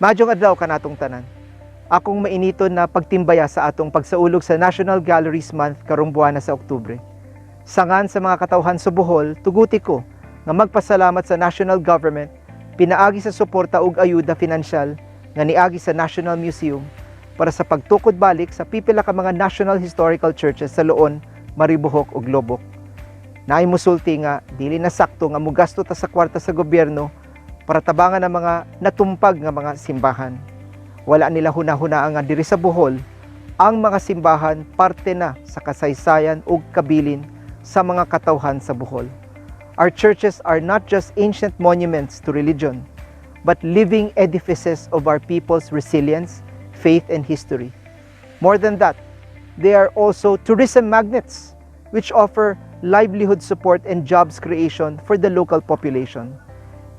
Maayong adlaw kanatong tanan. Akong mainiton na pagtimbaya sa atong pagsaulog sa National Galleries Month karong buwana sa Oktubre. Sa ngan sa mga katawhan sa Bohol, tuguti ko nga magpasalamat sa national government pinaagi sa suporta ug ayuda pinansyal nga niagi sa National Museum para sa pagtukod balik sa pipila ka mga national historical churches sa Loon, Maribojoc ug Loboc. Naay musulti nga dili na sakto nga mugasto ta sa kwarta sa gobyerno para tabangan ang mga natumpag nga mga simbahan. Wala nila huna-hunaa nga diri sa Bohol, ang mga simbahan parte na sa kasaysayan ug kabilin sa mga katawhan sa Bohol. Our churches are not just ancient monuments to religion, but living edifices of our people's resilience, faith, and history. More than that, they are also tourism magnets, which offer livelihood support and jobs creation for the local population.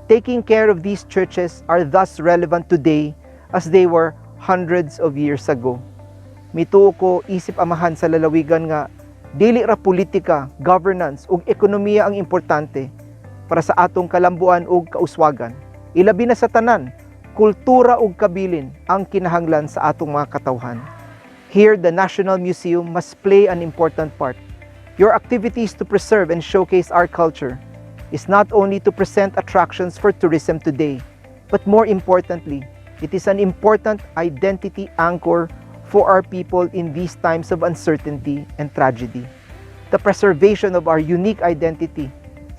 Taking care of these churches are thus relevant today as they were hundreds of years ago. Mituo ko isip amahan sa lalawigan nga dili ra politika, governance ug ekonomiya ang importante para sa atong kalambuan ug kauswagan. Ilabi na sa tanan, kultura ug kabilin ang kinahanglan sa atong mga katawhan. Here, the National Museum must play an important part. Your activities to preserve and showcase our culture is not only to present attractions for tourism today, but more importantly, it is an important identity anchor for our people in these times of uncertainty and tragedy. The preservation of our unique identity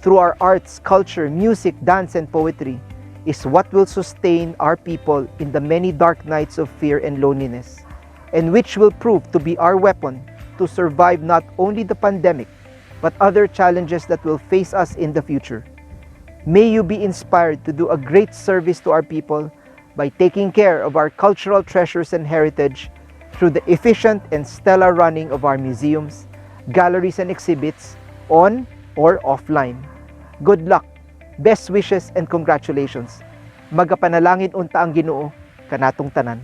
through our arts, culture, music, dance, and poetry is what will sustain our people in the many dark nights of fear and loneliness, and which will prove to be our weapon to survive not only the pandemic, but other challenges that will face us in the future. May you be inspired to do a great service to our people by taking care of our cultural treasures and heritage through the efficient and stellar running of our museums, galleries, and exhibits on or offline. Good luck, best wishes, and congratulations. Magapanalangin unta ang Ginoo kanatong tanan.